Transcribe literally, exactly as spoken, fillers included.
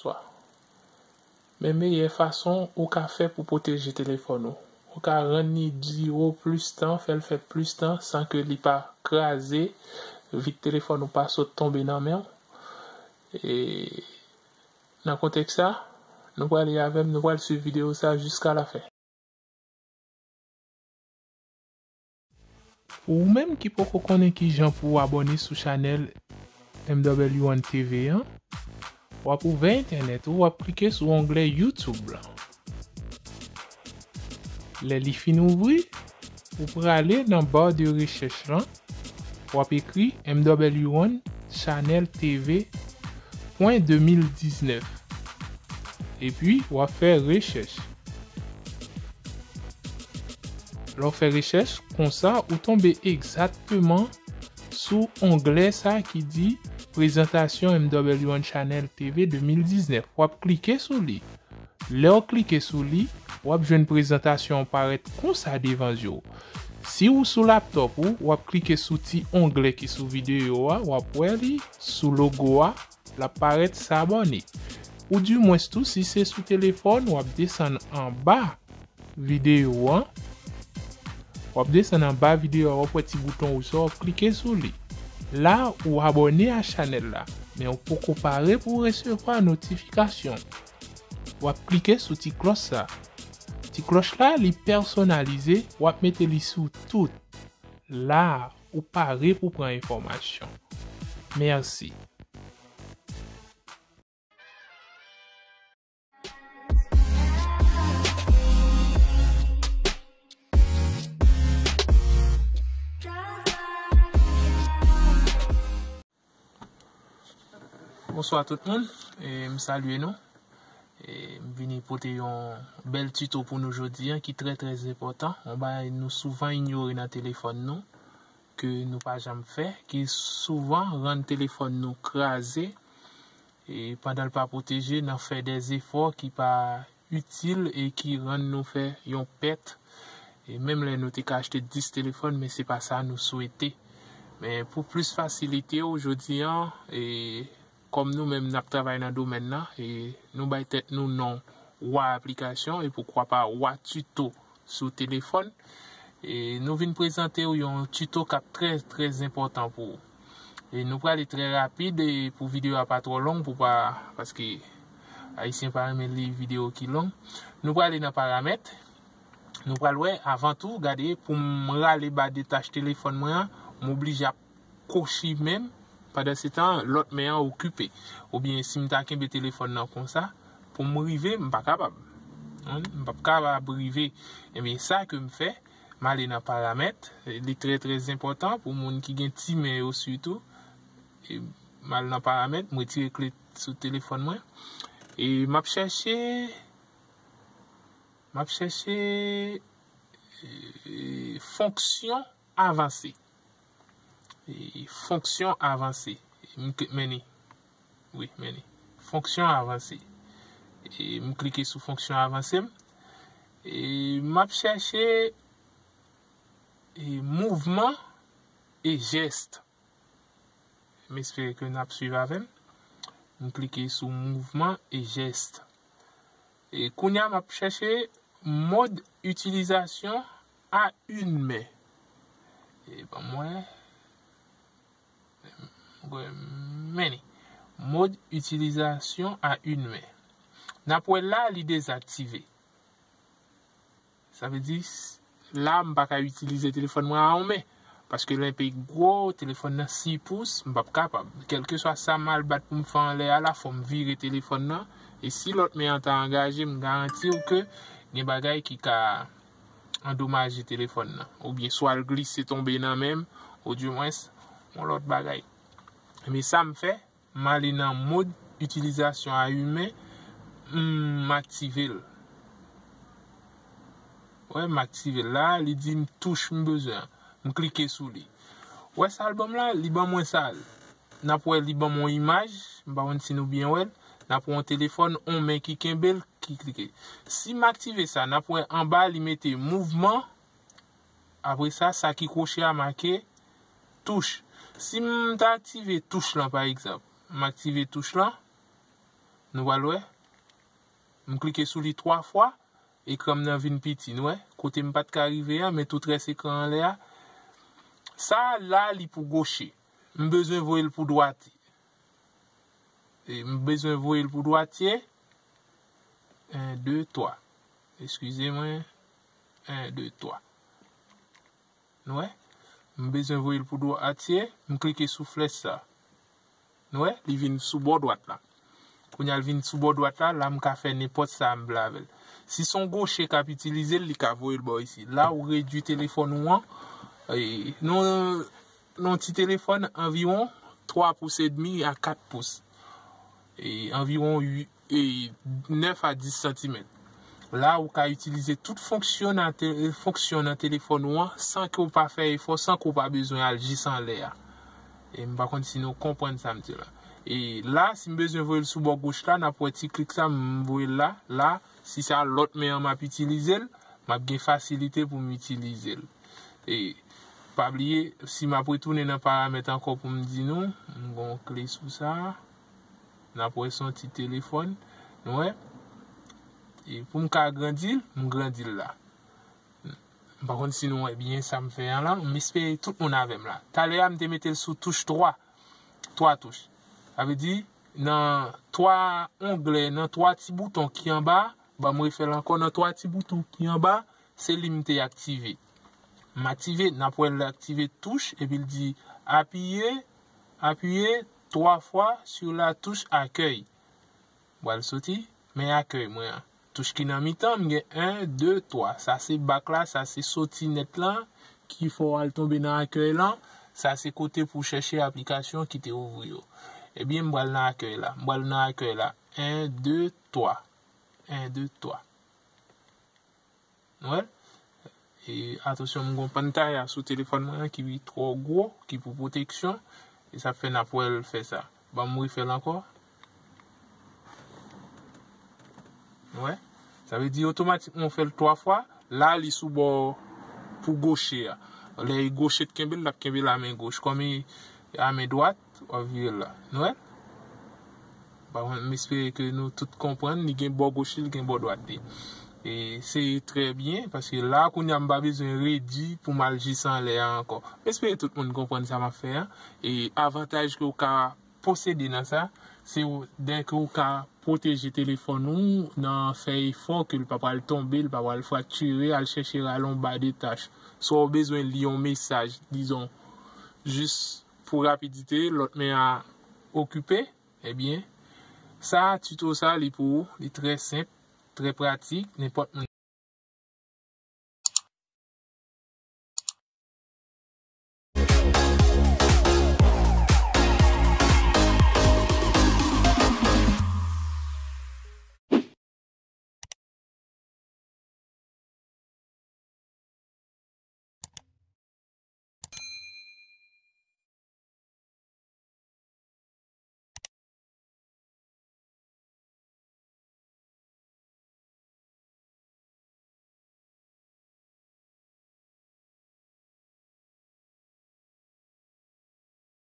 swa. Men meyè fason ou ka fè pou pwoteje telefòn ou. Ou ka rann li diwo plis tan, fè l fè plis tan san ke li pa kraze, vit telefòn ou pa sot tonbe nan men w. E nan kontèks sa, nou prale avè m, nou pral swiv videyo sa jiska lafen. Pou ou menm ki poko konnen kijan pou w abòne sou chanèl M W One T V an, w ap ouvè entènèt ou, w ap klike sou onglè YouTube lan. Lè li fin ouvri, ou prale nan ba de rechèch lan, w ap ekri M W One Channel T V pwen de mil diznèf. Epi, w ap fè rechèch. Lè w fè rechèch, konsa, ou tonbe egzakteman sou onglè sa ki di Prezantasyon M W One Channel T V de mil diznèf. W ap klike sou li. Lè w klike sou li, w ap jwenn prezantasyon an parèt konsa devan zye w. Si w sou laptòp ou, w ap klike sou ti onglè ki sou videyo a, w ap wè li sou logo a, l ap parèt s'abonner. Oudimwens tou, si se sou telefòn, w ap desann anba videyo an. W ap desann anba videyo a, w ap wè ti bouton wouj sa, w ap klike sou li. La, ou abòne a chanèl la, men ou poko pare pou w resevwa notifikasyon. W ap klike sou ti klòch sa. Ti klòch la, li pèsonalize, w ap mete li sou tout. La, ou pare pou pran enfòmasyon. Mèsi. Bonswa tout moun, e m salye nou. E m vini pote yon bèl tito pou nou jodi a ki trè, trè enpòtan. Yon bagay nou souvan inyore nan telefòn nou, ke nou pa janm fè, ki souvan rann telefòn nou kraze, e pandan l pa pwoteje, nan fè dè zefò ki pa itil e ki rann nou fè yon pèt. E menm lè nou te ka achte dis telefòn, men se pa sa nou swete. Men pou plis fasilite w jodi a, e kòm nou menm n ap travay nan domèn nan, e nou bay tèt nou non wa aplikasyon, e poukwa pa wa tito sou telefòn. E nou vin prezante w yon tito k ap trè, trè enpòtan pou ou. E nou prale trè rapid, e pou videyo a pa twò long, pou pa, paske Ayisyen pa renmen li videyo ki long. Nou prale nan paramèt. Nou pral wè, avan tou, gade, pou m rale ba detach telefòn mwen an, m oblije ap kochi men m, pandan se tan, lòt men an okipe. Oubyen, si m ta kenbe telefòn nan konsa, pou m rive, m pa kapab. M p ap kapab rive. Ebyen, sa ke m fè, m ale nan paramèt. Li trè, trè enpòtan pou moun ki gen ti men yo sitou. E m al nan paramèt, m retire kle sou telefòn mwen. E m ap chèche, m ap chèche, e, fonksyon avanse. E, fonksyon avanse. M kli-, men li. Wi, men li. Fonksyon avanse. E, m klike sou fonksyon avanse m. E, m ap chèche, e, mouvman e jès. M espere ke n ap swiv avè m. M klike sou mouvman e jès. E kounye a, m ap chèche mode utilisation à une main. E ban mwen. Men li. Mode utilisation à une main. N ap wè la, li dezaktive. Sa vle di, s-, la, m pa ka itilize telefòn mwen a yon men. Paske lè m pe gwo, telefòn nan sis pous, m p ap kapab. Kèlkeswa sa m al bat pou m fè anlè a la, fò m vire telefòn nan. E si lòt men an ta angaje, m garanti w ke gen bagay ki ka andomaje telefòn nan. Oubyen swa l glise tonbe nan men m, oudimwens, yon lòt bagay. Men sa m fè, m ale nan mode utilisation à une main, m aktive l. Wè, m aktive l la, li di m touch m bezwen an. M klike sou li. Wè sa l ban m la, li ban mwen sa. N ap wè li ban m yon imaj, m pa konn si nou byen wè l. N ap wè yon telefòn, yon men ki kenbe l, ki klike. Si m aktive sa, n ap wè anba li mete mouvman. Apre sa, sa ki kwoche a make touch. Si m ta aktive touch lan, pa egzanp, m aktive touch lan, Nou pral wè. M klike sou li twa fwa, ekran m nan vin piti. Nou wè, kote m pa t ka rive a, men tout rès ekran anlè a. Sa a la, li pou goche. M bezwen voye l pou dwatye. E m bezwen voye l pou dwatye. En, de, twa. Eskize mwen. En, de, twa. Nou wè? M bezwen voye l pou dwatye, m klike sou flèch sa. Nou wè? Li vin sou bò dwat la. Kounye a l vin sou bò dwat la, la m ka fè nenpòt sa m vle avè l. Si se yon goche k ap itilize l, li ka voye l bò isi. La ou redui telefòn ou an, e, nan, nan ti telefòn anviwon twa pous edmi a kat pous. E, anviwon uit, e, nèf a dis santimèt. La, ou ka itilize tout fonksyon nan te-, fonksyon nan telefòn ou an san ke w pa fè efò, san ke w pa bezwen al jis anlè a. E m pa konn si nou konprann sa m di la. E la, si m bezwen voye l sou bò goch la, n ap wè ti klik sa, m voye l la. La, si se a lòt men an m ap itilize l, m ap gen fasilite pou m itilize l. E pa bliye, si m ap retounen nan paramèt ankò pou m di nou, m gon kle sou sa. N ap wè se yon ti telefòn. Nou wè? E pou m ka agrandi l, m grandi l la. M pa konn si nou wè byen sa m fè an la. M espere tout moun avè m la. Talè a, m te mete l sou touch twa. Twa touch. Sa vle di, nan twa onglè, nan twa ti bouton ki anba, ban m refè l ankò, nan twa ti bouton ki anba, se li m te aktive. M aktive, n ap wè l aktive touch, epi l di apiye, apiye twa fwa sur la touche accueil. M pral soti, men akèy mwen an. Touch ki nan mitan, m gen en, de, twa. Sa se bak la, sa se soti nèt lan, ki fè w al tonbe nan akèy lan. Sa se kote pou w chèche aplikasyon ki te ouvri yo. Ebyen, m pral nan akèy la. M pral nan akèy la. En, de, twa. En, de, twa. Nou wè? E, atansyon, m gon pantay sou telefòn mwen an ki twò gwo, ki pou pwoteksyon. E sa fè n ap wè l fè sa. Ban m refè l ankò. Nou wè? Sa vle di otomatikman w fè l twa fwa. La, li sou bò pou goche a. Lè e goche t kenbe l, l ap kenbe l a men goch. Kòm e a men dwat, w ap vire l la. Nou wè? Bon, m espere ke nou tout konprann, li gen bò goch li, li gen bò dwat li. E se trè byen, paske la, kounye a, m pa bezwen redi pou m al jis anlè a ankò. M espere tout moun konprann sa m ap fè an. E avantaj ke w ka posede nan sa, se w, dè ke w ka pwoteje telefòn ou nan fè efò ke l pa pral tonbe, l pa pral fraktire, al chèche rale yon ba de tach. Swa w bezwen li yon mesaj, dizon, jis pou rapidite, lòt men a okipe, ebyen, sa, tito sa, li pou ou, li trè senp, trè pratik, nenpòt moun